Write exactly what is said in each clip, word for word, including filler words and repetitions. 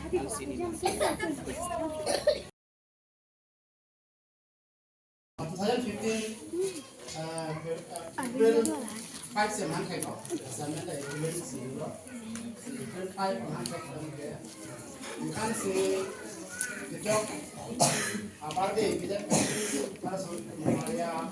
Two thousand fifteen, uh, April five se man kai ko. Sa man da April si lo. April five man kai ko ke. Kan si kita apa deh kita para so Maria.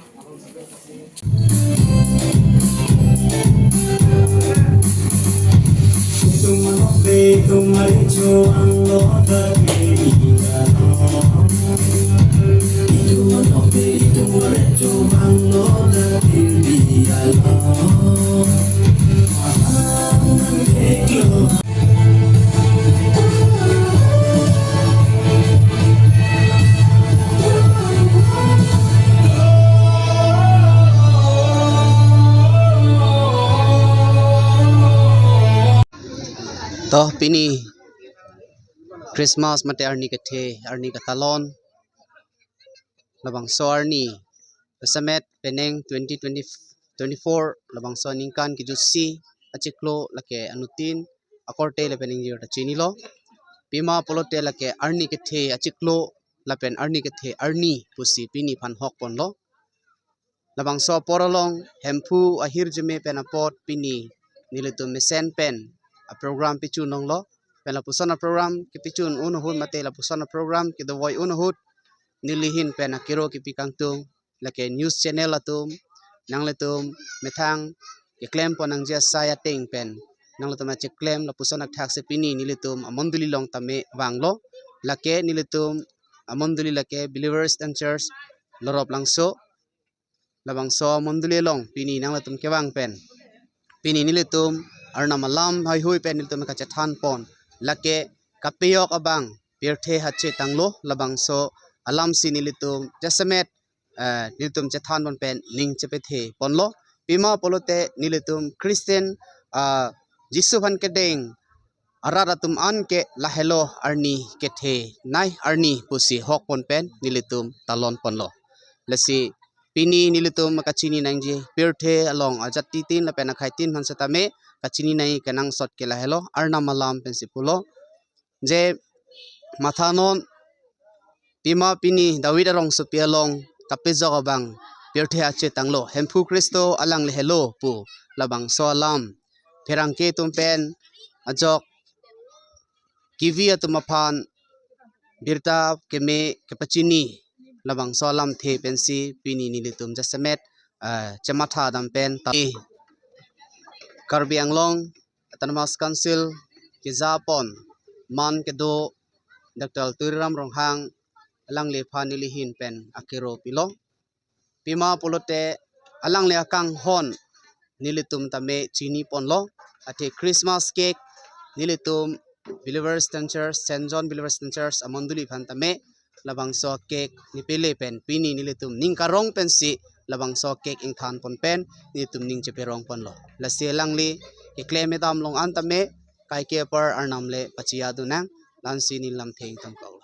To pini Christmas mate arni kethe, arni katalon, labangso arni, pesamet penang twenty twenty, twenty-four, labangso aningkan kejutsi achiklo lake anuttin akorte lapen ingjir ta chinilo. Pima pulote lake arni kethe achiklo lapen arni kethe arni pusi pini aphan hok ponlo. Labangso apor along Hemphu ahirjume pen apot pini nelitum mesen pen a program pichun longlo. Pen lapuson a program kepichun un ahut mate lapuson a program kedovoi un ahut nelihin pen akero kepi kangtung lake news channel atum, nanglitum methang keklem pon nangji asai ateng pen nanglitum acheklem lapuson athak si pini nelitum amondoli along tame vanglo. Lake nelitum amondoli lake Believers and Church Lorop Langso. Labangso amondoli along pini nanglitum kevang pen pini nelitum Arnam alam heihui pen nelitum kachethan pon. Lake kapejok abang pirthe hache tanglo, labangso alam si nelitum jasemet, eh, nelitum chethan pon pen ning chepethe ponlo. Pima pulote nelitum Christian, ah, Jisu aphan kedeng arat atum an ke lahelo arni kethenei arni pusi hok pon pen nelitum talon ponlo. Lasi pini nelitum kachini nangji pirthe along ajatitin lapen akhaitin aphan setame kachini nangji kenangsot ke lahelo Arnam alam pensi pulo. Je mathanon pima pini David arongsopi along kapejok abang pirthe hache tanglo, Hemphu Khristo alangli helo pu labangso alam pherangke atum pen ajok kevi atum aphan birta keme kepachini labangso alamthe pensi pini nelitum jasemet, eh, chematha dam pen ta Karbi Anglong Autonomous Council kejapon man kedo Doctor Tuliram Ronghang alangliphan nelihin pen akero pilo. Pima pulote alangli akanghon nelitum tame chini ponlo. Athe Christmas cake nelitum Believers Ten Church, Saint John Believers Ten Church amondoli aphan tame labangso cake nepele pen pini nelitum ning karong pensi labangso cake ingthan pon pen nelitum ning cheperong ponlo. Lasi alangli keklem edam along an tame kaike apar Arnam le pachiya dunang, la-ansi neli lamthe ingtang ko.